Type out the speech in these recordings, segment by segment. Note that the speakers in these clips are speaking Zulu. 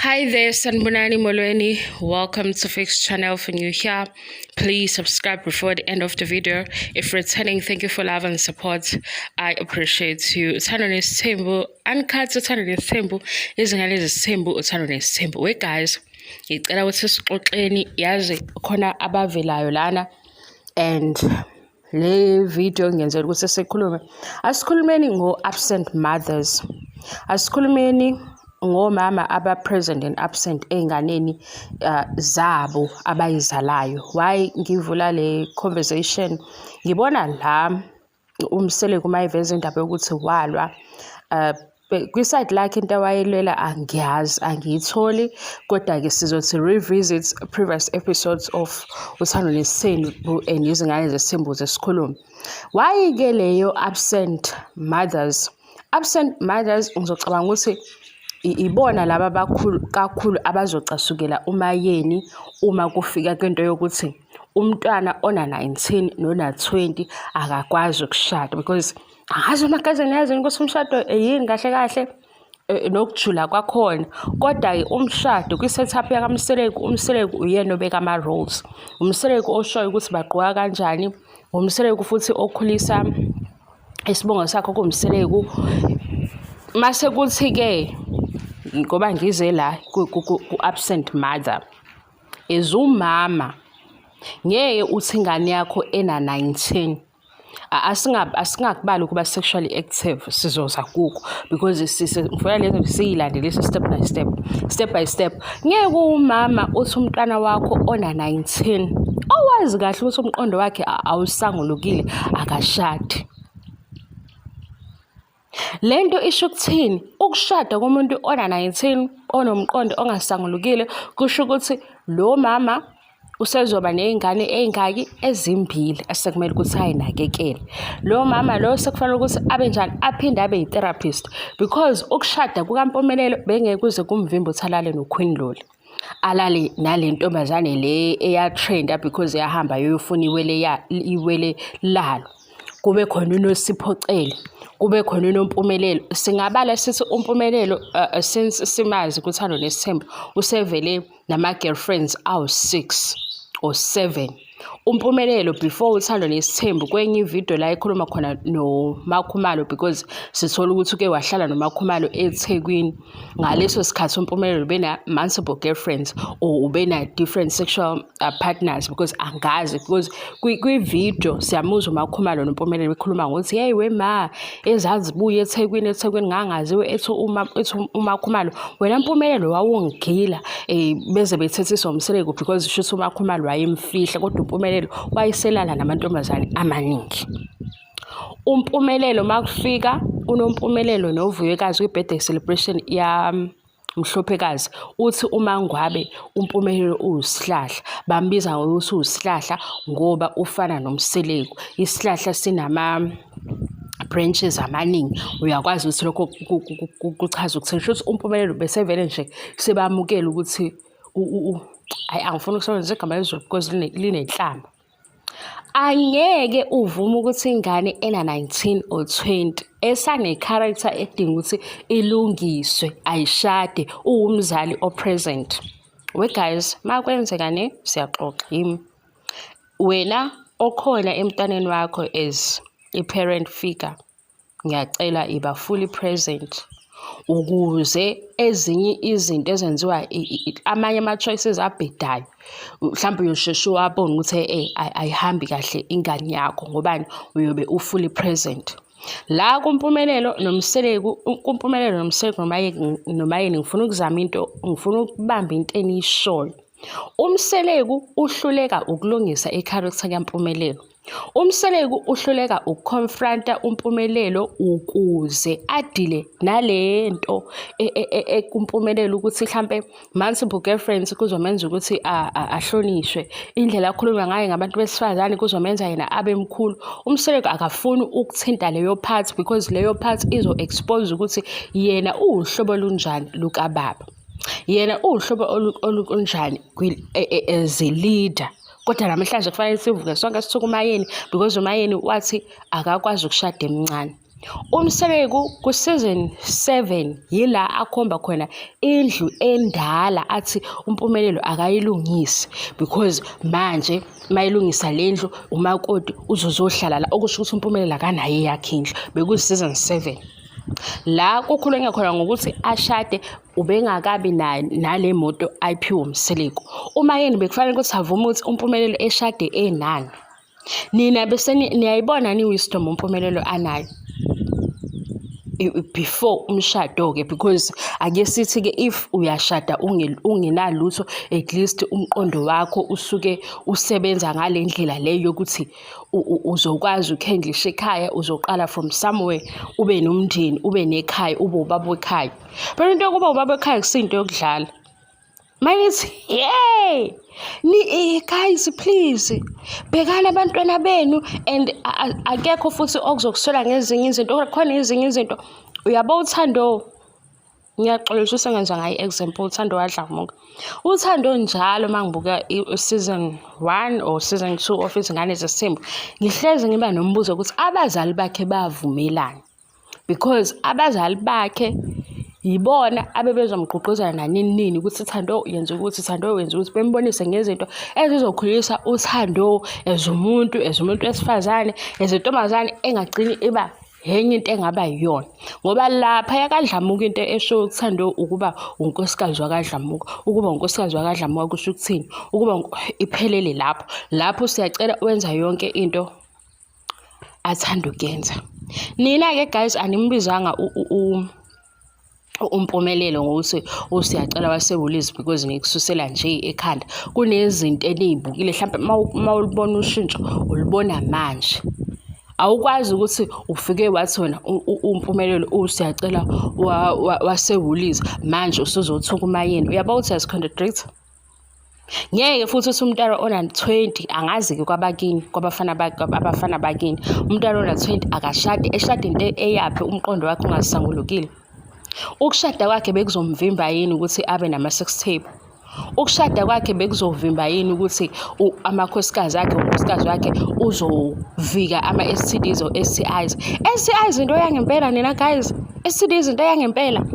Hi there, Sanibonani Molweni. Welcome to Fix Channel. For new here, please subscribe before the end of the video. If returning, thank you for love and support. I appreciate you. Uthando Nesithembu, uncut Uthando Nesithembu, Izingane Zesithembu, Uthando Nesithembu. Wait guys, ngicela ukuthi sixoxeni, yazi khona abavelayo lana and le video ngiyenzela ukuthi sikhulume. Asikhulumeni ngo-absent mothers. Asikhulumeni ngomama aba-present and absent ey'nganeni zabo abayizalayo. Why ngivula le conversation? Ngibona la uMseleku uma eveza indaba yokuthi walwa kwi-side lakhe, into awayelwela angiyazi, angiyitholi, kodwa-ke sizothi revisit previous episodes of Uthando Nesithembu and Izingane Zesithembu zesikhulume. Why-ke leyo absent mothers? Absent mothers, ngizocabanga ukuthi ibona laba abakhulu kakhulu abazocasukela uMaYeni uma kufika kwinto yokuthi umntwana ona-19 nona-20 akakwazi ukushada, because angazi uMagazini yazini ukuthi umshado yini kahle kahle nokujula kwakhona. Kodwa-ke umshado kwi-setup yakaMseleku, uMseleku uyena obeka ama-rules, uMseleku oshoyo ukuthi bagqoka kanjani, uMseleku futhi okhulisa isibongo sakho kuwuMseleku. Mase kuthi-ke ngoba ngize la ku-absent mother, is umama ngeke uthi ingane yakho ena-19, asingakubali ukuba sexually active, sizoza kukho because ngifuna lezo siyilandelise step by step, step by step. Ngeke umama uthi umntwana wakho ona-19, owazi kahle ukuthi umqondo wakhe awusangulukile, akashadi. Le nto isho ukuthini? Ukushada komuntu ona-19 onomqondo ongasangulukile kusho ukuthi lo mama usezoba ney'ngane ey'ngaki? Ezimbili esekumele ukuthi ay'nakekele. Lo mama lo sekufanele ukuthi abe njani? Aphinde abe yi-therapist, because ukushada kukaMpumelelo bengeke kuze kumvimbe ukuthi alale noQueen Loli, alale nale ntombazane le eya-trend-a because yahamba yofuna iwele, iwele lalo. Kube khona uNosipho Cele, kube khona uNompumelelo. Singabala sithi uMpumelelo, since simazi kuThando Nesithembu, usevele nama-girlfriends awu-6 or 7. UMpumelelo before Uthando Nesithembu, kwenye ividiyo la ekhuluma khona noMakhumalo, because sithola ukuthi uke wahlala noMakhumalo eThekwini, ngaleso sikhathi uMpumelelo ubena multiple girlfriends or ubena different sexual partners, because angazi, because kwi-video siyamuzwa uMakhumalo noMpumelelo bekhuluma ngokuthi, "Hey we ma, ezazibuye eThekwini, eThekwini ngangaziwe." Ethi uma ethi uMakhumalo, "Wena Mpumelelo wawungigila." Beze bethethiswa uMseleku because shuthi uMakhumalo wayemfihla, kodwa uMpumelelo wayeselala namantombazane amaningi. UMpumelelo makufika uNompumelelo noVuyokazi kwi-birthday celebration ya Mhlophekazi, uthi uMaNgwabe uMpumelelo uwusihlahla, bambiza ngokuthi uwusihlahla ngoba ufana noMseleku. Isihlahla sinama branches amaningi, uyakwazi ukuthi lokho kuchaza ukuthini. Shuthi uMpumelelo besevele nje sebamukela ukuthi, hhayi, angifuni ukusebenzisa igama lesiZulu because linenhlamba. Angeke uvume ukuthi ingane ena-19 or 20 esane-character edinga ukuthi ilungiswe ayishade, uwumzali o-present. We guys, makwenzeka ne siyaxoxa yimi. Wena okhona emntwaneni wakho as i-parent figure, ngiyacela iba fully present ukuze ezinye izinto ezenziwa amanye ama-choices abhedayo, mhlawumbe uyosheshe uwabone ukuthi ayihambi kahle ingane yakho. Ngobani? Uyobe u-fully present. La kuMpumelelo noMseleku, kuMpumelelo noMseleku noMaYeni, ngifuna ukuzama into, ngifuna ukubamba into eniyishoyo. UMseleku uhluleka ukulungisa i-character kaMpumelelo. UMseleku uhluleka uku-confront-a uMpumelelo ukuze adile nale nto ekuMpumelelo ukuthi hlampe multiple girlfriends kuzomenza ukuthi ahlonishwe. Indlela akhuluma ngayo ngabantu besifazane kuzomenza yena abe mkhulu. UMseleku akafuni ukuthinta leyo part because leyo part izo-expose ukuthi yena uwuhlobo olunjani lukababa. Yena uwuhlobo olunjani as a leader. Kodwa namhlanje kufanele sivuke sonke sithuke uMaYeni because uMaYeni wathi akakwazi ukushada emncane. UMseleku ku-season 7 yila akhomba khona indlu endala athi uMpumelelo akayilungise because manje mayilungisa le ndlu umakoti uzozohlala la, okusho ukuthi uMpumelelo akanayo eyakhe indlu. Bekuyi-season 7 la kukhulunywa khona ngokuthi ashade ubengakabi nale moto ayiphiwe uMseleku. UMaYeni bekufanele ukuthi avume ukuthi uMpumelelo eshade enani. Nina bese niyayibona ni wisdom uMpumelelo anayo before umshado-ke, because ake sithi-ke if uyashada ungenalutho, at least umqondo wakho usuke usebenza ngale ndlela le yokuthi uzokwazi ukhendlisha ekhaya, uzoqala from somewhere, ube nomndeni, ube nekhaya, ube ubaba wekhaya. But into yokuba ubaba wekhaya akusiyo into yokudlala. Manithi yey ni guys, please bhekani abantwana benu, and akekho futhi okuzokusola ngezinye izinto. Khona ezinye izinto uyabo uThando, ngiyaxolisa usengenza ngayo i-example, uThando waDlamuka. UThando njalo uma ngibuka i-season 1 or season 2 of Izingane Zesithembu, ngihlezi ngiba nombuzo ukuthi abazali bakhe bavumelani, because abazali bakhe yibona abebezomgqugquzela nanini nini ukuthi Thando yenza ukuthi, Thando wenza ukuthi, bembonise ngezinto ezizokhulisa uThando as umuntu, as umuntu wesifazane, as intombazane engagcini iba enye into engaba yiyona. Ngoba lapha yakaDlamuka into esho uThando ukuba unkosikazi wakaDlamuka, ukuba unkosikazi wakaDlamuka kusho ukuthini, ukuba iphelele lapho. Lapho siyacela wenza yonke into athanda ukuyenza. Nina-ke guys, animbizanga uMpumelelo ngokuthi uSiyacela waseWoolies because ngikususela nje ekhanda. Kunezinto eniy'bukile hlampe uma ulibona ushintsho ulibona manje. Awukwazi ukuthi ufike wathi wena uMpumelelo uSiyacela waseWoolies manje usuzothuka uMaYeni. Uyabo ukuthi uyazi-contradict? Ngeke futhi uthi umntwana ona-20, angazi-ke kwabakini, kwabafana abafana bakini, umntwana ona-20 akashade, eshade into eyaphi umqondo wakhe ungasangulukile. Ukushada kwakhe bekuzomvimba yini ukuthi abe nama-sex tape? Ukushada kwakhe bekuzovimba yini ukuthi amakhosikazi akhe, unkosikazi wakhe uzovika ama-STDs or STIs? STIs into yangempela nina guys. STDs into yangempela.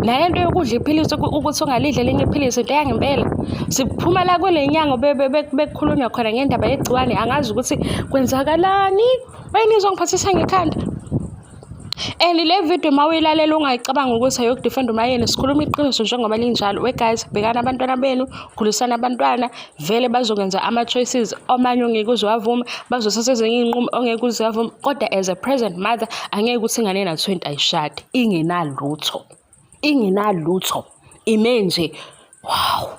Nale nto yokudla iphilisi ukuthi ungalidli elinye iphilisi into yangempela. Siphuma la kule nyanga bekukhulunywa khona ngendaba yegciwane, angazi ukuthi kwenzakalani. Wena izongiphathisa ngekhanda. And le video uma uyilalela ungayicabanga ukuthi ayokudefenda uMaYeni, sikhuluma iqiniso njengoba linjalo. We guys, bhekani abantwana benu, khulisani abantwana, vele bazokwenza ama-choices amanye ongeke uze uwavume, bazothatha ezinye iy'nqumo ongeke uze uwavume, kodwa as a present mother angeke ukuthi ingane ena-20 ayishade ingenalutho, ingenalutho, ime nje. Wow,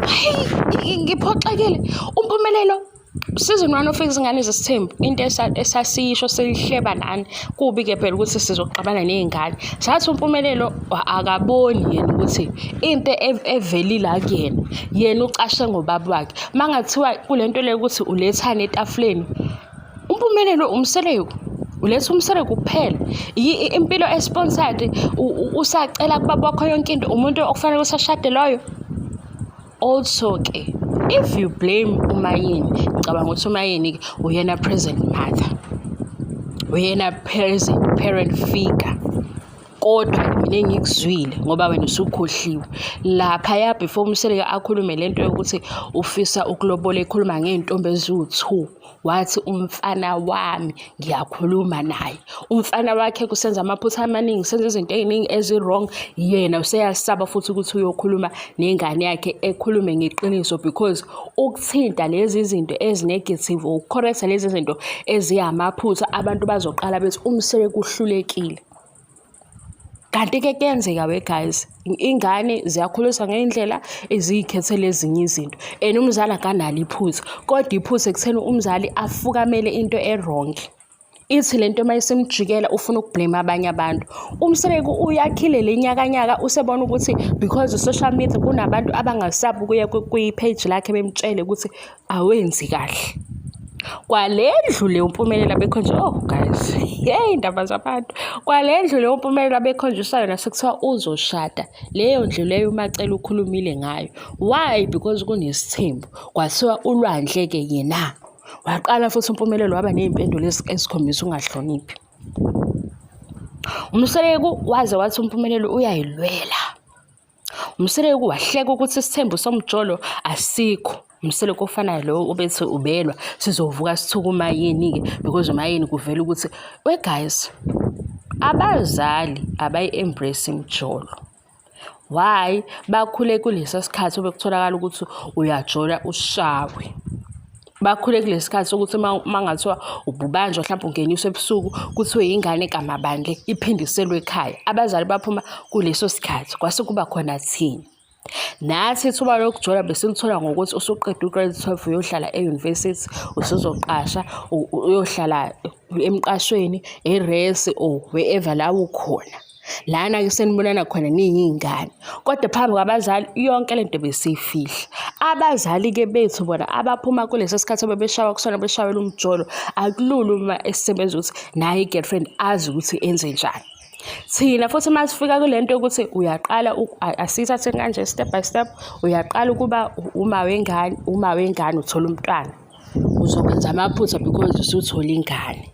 hayi, ngiphoxekile. UMpumelelo season 1 of Izingane Zesithembu, into esasiyisho siyihleba nani, kubi-ke phela ukuthi sizoxabana ney'ngane, sathi uMpumelelo akaboni yena ukuthi into evelile akuyena, yena ucashe ngobaba wakhe. Uma ngathiwa kule nto le ukuthi ulethani etafuleni, uMpumelelo uMseleku uletha uMseleku kuphela. Impilo e-sponsored, usacela kubaba wakho yonke into, umuntu okufanele ukuthi ashade loyo. Also-ke if you blame uMaYeni, ngicabanga ukuthi uMaYeni-ke uyena present mother, uyena present parent figure, kodwa mina engikuzwile ngoba wena usukhohliwe laphaya before uMseleku akhulume lento yokuthi ufisa ukulobola, ekhuluma ngey'ntombi eziwu-2, wathi umfana wami ngiyakhuluma naye, umfana wakhe kusenza amaphutha amaningi, senza izinto ey'ningi ezi-wrong, yena useyasaba futhi ukuthi uyokhuluma nengane yakhe ekhulume ngeqiniso, because ukuthinta lezi zinto ezi-negative, uku-correct-a lezi zinto eziyamaphutha, abantu bazoqala bethi uMseleku uhlulekile. Kanti-ke kuyenzeka we guys, ingane ziyakhuliswa ngey'ndlela eziyikhethela ezinye izinto, and umzali akanalo iphutha, kodwa iphutha ekutheni umzali afukamele into e-wrong. Ithi lento uma isimjikela ufuna uku-blame abanye abantu. UMseleku uyakhile le nyakanyaka, usebona ukuthi because social media kunabantu abangasabi ukuya kwi-page lakhe bemtshele ukuthi awenzi kahle. Kwale ndlu le uMpumelelo abekhonjiswa, oh guys, hey, indaba zabantu. Kwale ndlu le uMpumelelo abekhonjiswa yona sekuthiwa uzoshada, leyo ndlu leyo uMaCele ukhulumile ngayo. Why? Because kunesithembu. Kwathiwa uLwandle-ke yena waqala futhi uMpumelelo waba ney'mpendulo ezikhombisa ukungahloniphi. UMseleku waze wathi uMpumelelo uyayilwela. UMseleku wahleka ukuthi isithembu somjolo asikho. UMseleku ofanayo lo obethi ubelwa sizovuka sithuka uMayeni-ke because uMayeni kuvela ukuthi we guys abazali abayi-embrace imijolo. Why? Bakhule kulesa sikhathi obekutholakala ukuthi uyajola ushawe. Bakhule kulesi sikhathi sokuthi uma ngathiwa ububanjwa mhlawumbe ungeniswa ebusuku kuthiwe yingane kamabandle iphindiselwe ekhaya. Abazali baphuma kuleso sikhathi kwase kuba khona thina. Nathi ithuba lokujola besilithola ngokuthi usuqeda u-grade 12 uyohlala e-university, usuzoqasha uyohlala emqashweni, eresi or wherever la ukhona. Lana-ke senibonana khona niyiy'ngane. Kodwa phambi kwabazali yonke le nto besiyifihla. Abazali-ke bethu bona abaphuma kulesi sikhathi abebeshawa kusona beshawela umjolo, akulula uma esebenza ukuthi naye i-girlfriend azi ukuthi enze njani. Thina futhi uma sifika kule nto yokuthi uyaqala asiyithatheni kanje step by step, uyaqala ukuba uma wengane, uma wengane uthola umntwana. Uzokwenza amaphutha because usuthole ingane.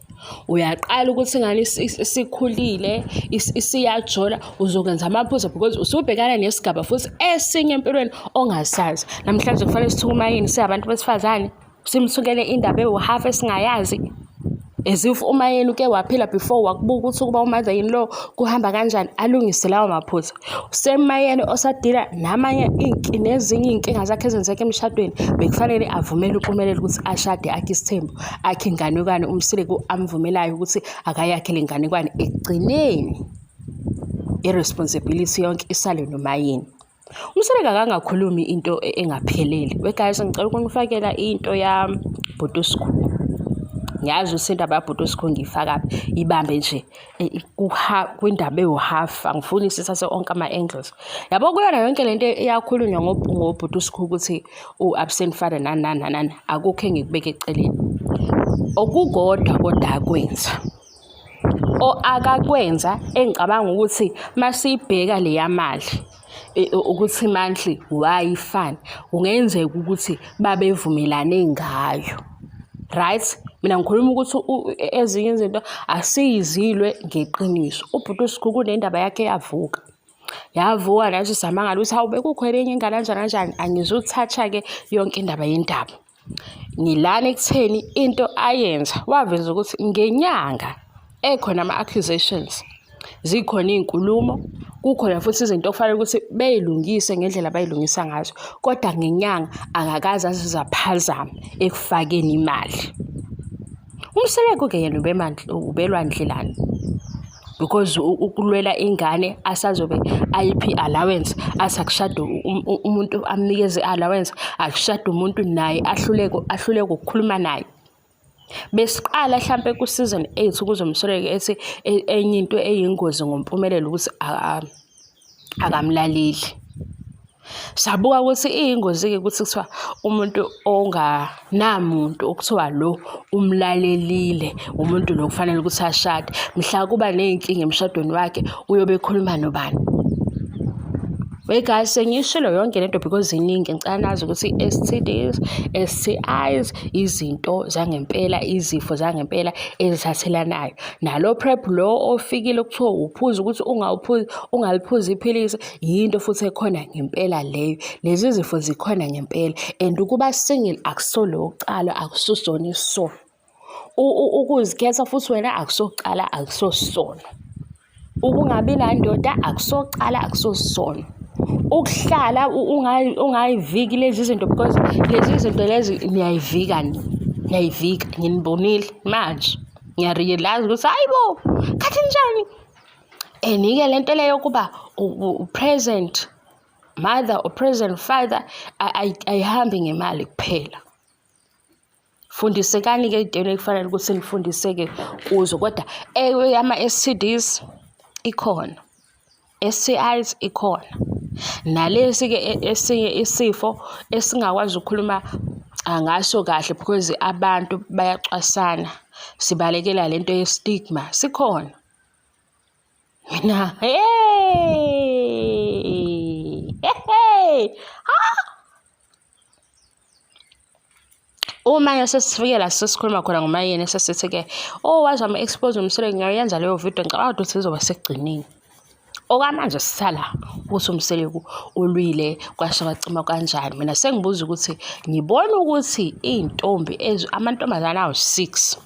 Uyaqala ukuthi ingane isikhulile isiyajola, uzokwenza amaphutha because usubhekana nesigaba futhi esinye empilweni ongasazi. Namhlanje kufanele sithuke umayini singabantu besifazane, simthukele indaba ewuhafu esingayazi. As if umayeni uke waphila before wakubuka ukuthi ukuba u-mother in law kuhamba kanjani, alungise lawo maphutha. Usemayeni osadila namanye nezinye iy'nkinga zakhe ezenzeka emshadweni, bekufanele avumele uMpumelelo ukuthi ashade akhe isithembu, akhe inganekwane uMseleku amvumelayo ukuthi akayakhe le nganekwane. Ekugcineni i-responsibility yonke isale noMayeni. UMseleku akangakhulumi into engaphelele. We guys, ngicela ukunifakela into ya bhuti uSkhu. Ngiyazi ukuthi indaba yabhuti uSkhu ngiyifakaphi, ibambe nje kwindaba ewu-half, angifuni sithathe onke ama-angles. Yabo kuyona yonke lento eyakhulunywa ngobhuti uSkhu ukuthi u-absent father nani nani nani nani, akukho engikubeka eceleni. Okukodwa kodwa akwenza, akakwenza engicabanga ukuthi masiyibheka leya mali ukuthi monthly why ifane, kungenzeka ukuthi babevumelane ngayo. Right? Mina ngikhuluma ukuthi ezinye izinto asiyizilwe ngeqiniso. Ubhuti uSkhu kunendaba yakhe eyavuka. Yavuka nathi samangala ukuthi hawu bekukhona enye ingane kanjani kanjani. Angizuthatha-ke yonke indaba yendaba. Ngilana ekutheni into ayenza waveza ukuthi ngenyanga ekhona ama-accusations, zikhona iy'nkulumo, kukhona futhi izinto okufanele ukuthi bey'lungise ngendlela abay'lungisa ngazo, kodwa ngenyanga akakaze azize aphazame ekufakeni imali. UMseleku-ke yena ubelwa ndlelani because ukulwela ingane asazobe ayiphi i-allowance, athi akushade umuntu amnikeze i-allowance, akushade umuntu naye ahluleke ahluleke ukukhuluma naye. Besiqala hlampe ku-season 8 ukuze uMseleku ethi enye into eyingozi ngoMpumelelo ukuthi akamlaleli. Sabuka ukuthi iyingozi-ke ukuthi kuthiwa umuntu onganamuntu okuthiwa lo umlalelile, umuntu lo kufanele ukuthi ashade. Mhla kuba ney'nkinga emshadweni wakhe uyobe ekhuluma nobani? We guys, sengiyishilo yonke lento because iningi. Ngicela nazi ukuthi i-S_T_Ds, S_T_Is, izinto zangempela, izifo zangempela ezithathelanayo. Nalo PrEP lo ofikile okuthiwa uphuza ukuthi ungawuphuzi, ungaliphuzi iphilisi, yinto futhi ekhona ngempela leyo. Lezi zifo zikhona ngempela and ukuba single akusolo kucala, akususona isono. Ukuzikhetha futhi wena akusokucala, akusosono. Ukungabi nandoda akusocala, akusosono. Ukuhlala ungayiviki lezi zinto because lezi zinto lezi niyayivika niyayivika, nginibonile manje. Ngiya-realise ukuthi hayi bo, khathi njani? And-ke le nto le yokuba u-present mother or present father ayihambi ngemali kuphela. Fundisekani-ke ey'ntweni ekufanele ukuthi nifundiseke kuzo, kodwa eyama-S_T_Ds ikhona, S_T_Is ikhona. Nalesi-ke esinye isifo esingakwazi ukukhuluma ngaso kahle because abantu bayacwasana, sibalekela lento ye-stigma, sikhona. Mina hey, hey, ha! Uma-ke sesifike la sesikhuluma khona ngoMayeni sesithi-ke, oh waze wama-expose uMseleku ngiyoyenza leyo video ngicabanga ukuthi izoba sekugcineni. Okwamanje sisala ukuthi uMseleku ulwile kwasha kwacima kanjani. Mina sengibuza ukuthi ngibona ukuthi iy'ntombi amantombazane awu-six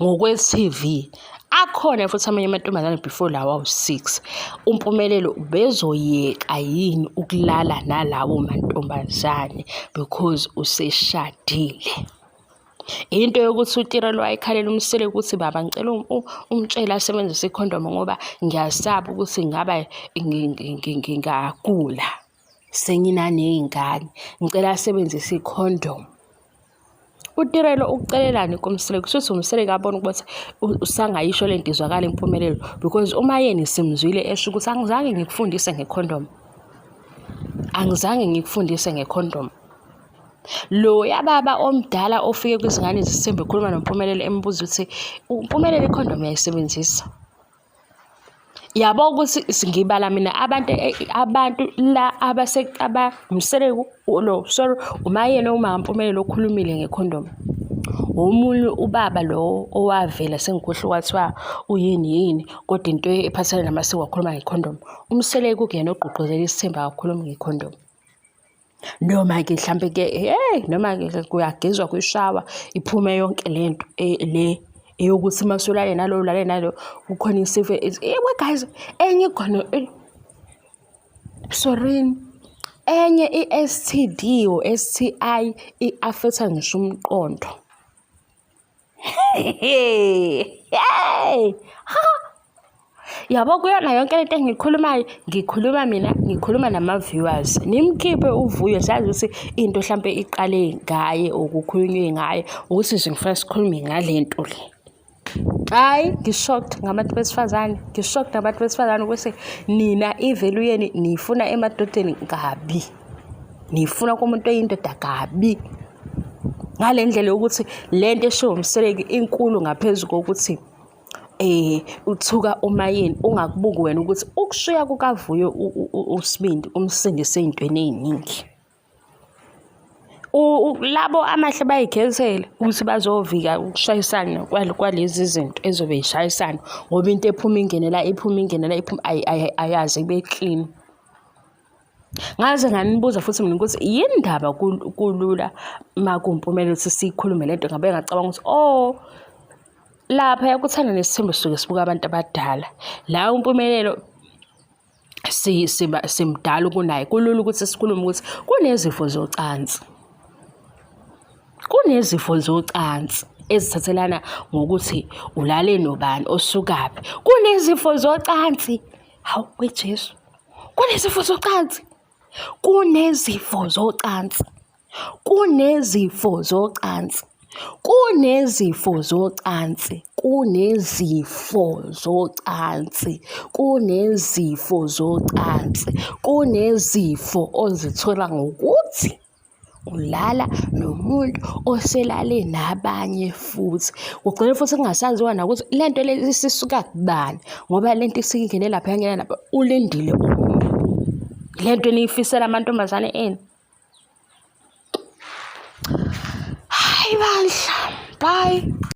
ngokwe-T_V akhona futhi amanye amantombazane before lawa awu-six. UMpumelelo ubezoyeka yini ukulala nalawo mantombazane because useshadile. Into yokuthi uTirelo wayekhalela uMseleku ukuthi baba ngicela umtshele asebenzise ikhondomu ngoba ngiyasaba ukuthi ngingaba ngingagula senginaney'ngane, ngicela asebenzise ikhondomu. UTirelo ukucelelani kuMseleku? Kushuthi uMseleku abona ukuthi usangayisho le nto izwakala impumelelo because uMayeni simzwile esho ukuthi angizange ngikufundise ngekhondomu, angizange ngikufundise ngekhondomu. Loya baba omdala ofike kwizingane zesithembu ekhuluma noMpumelelo embuza ukuthi uMpumelelo ikhondomu uyayisebenzisa? Yabo ukuthi ngibala mina abantu abantu la abase aba uMseleku lo sorry uMayeni uMaMpumelelo okhulumile ngekhondomu. Omunye ubaba lo owavela sengikhohlwe kwathiwa uyini yini kodwa into ephathelene namasiko wakhuluma ngekhondomu. UMseleku kuyena ogqugquzela isithembu akakhulumi ngekhondomu. Noma-ke mhlampe-ke hey noma-ke kuyagezwa kwishawa iphume yonke le nto le eyokuthi uma usulale nalo ulale nalo kukhona isifo we guys enye khona sorry enye i-S_T_D or S_T_I i-affect-a ngisho umqondo. Hey! Yabo kuyona yonke lento engiyikhulumayo, ngikhuluma mina, ngikhuluma nama-viewers. Nimkhiphe uVuyo, siyazi ukuthi into hlampe iqale ngaye or kukhulunywe ngaye, ukuthi nje ngifuna sikhulume ngale nto le. Hhayi, ngi-shocked ngabantu besifazane, ngi-shocked ngabantu besifazane ukuthi nina i-value yenu niyifuna emadodeni kabi. Niyifuna kumuntu oyindoda kabi. Ngale ndlela yokuthi le nto eshiwo uMseleku inkulu ngaphezu kokuthi uthuka uMayeni ungakubuki wena ukuthi ukushiya kukaVuyo uSibindi kumsindise ey'ntweni ey'ningi. Labo amahle bayikhethele ukuthi bazovika ukushayisana kwalezi zinto ezobe y'shayisana ngoba into ephuma ingene la iphuma ingene la iphuma ayaze ibe clean. Ngaze nganibuza futhi mina ukuthi yini ndaba kulula uma kuwuMpumelelo ukuthi siyikhulume le nto ngabe ngacabanga ukuthi oh lapha kuthanda nesithembu sisuke sibuka abantu abadala. La uMpumelelo simdala kunaye kulula ukuthi sikhulume ukuthi kunezifo zocansi. Kunezifo zocansi ezithathelana ngokuthi ulale nobani osukaphi. Kunezifo zocansi. Hawu weJesu. Kunezifo zocansi. Kunezifo zocansi. Kunezifo zocansi. Kunezifo zocansi. Kunezifo zocansi. Kunezifo zocansi. Kunezifo ozithola ngokuthi ulala nomuntu oselale nabanye futhi. Kugcine futhi kungasaziwa nokuthi le nto le isisuka kubani ngoba le nto isingene lapha yangena lapha ulindile umuntu. Le nto eniyifisela amantombazane enu. Hayi bandla, bye.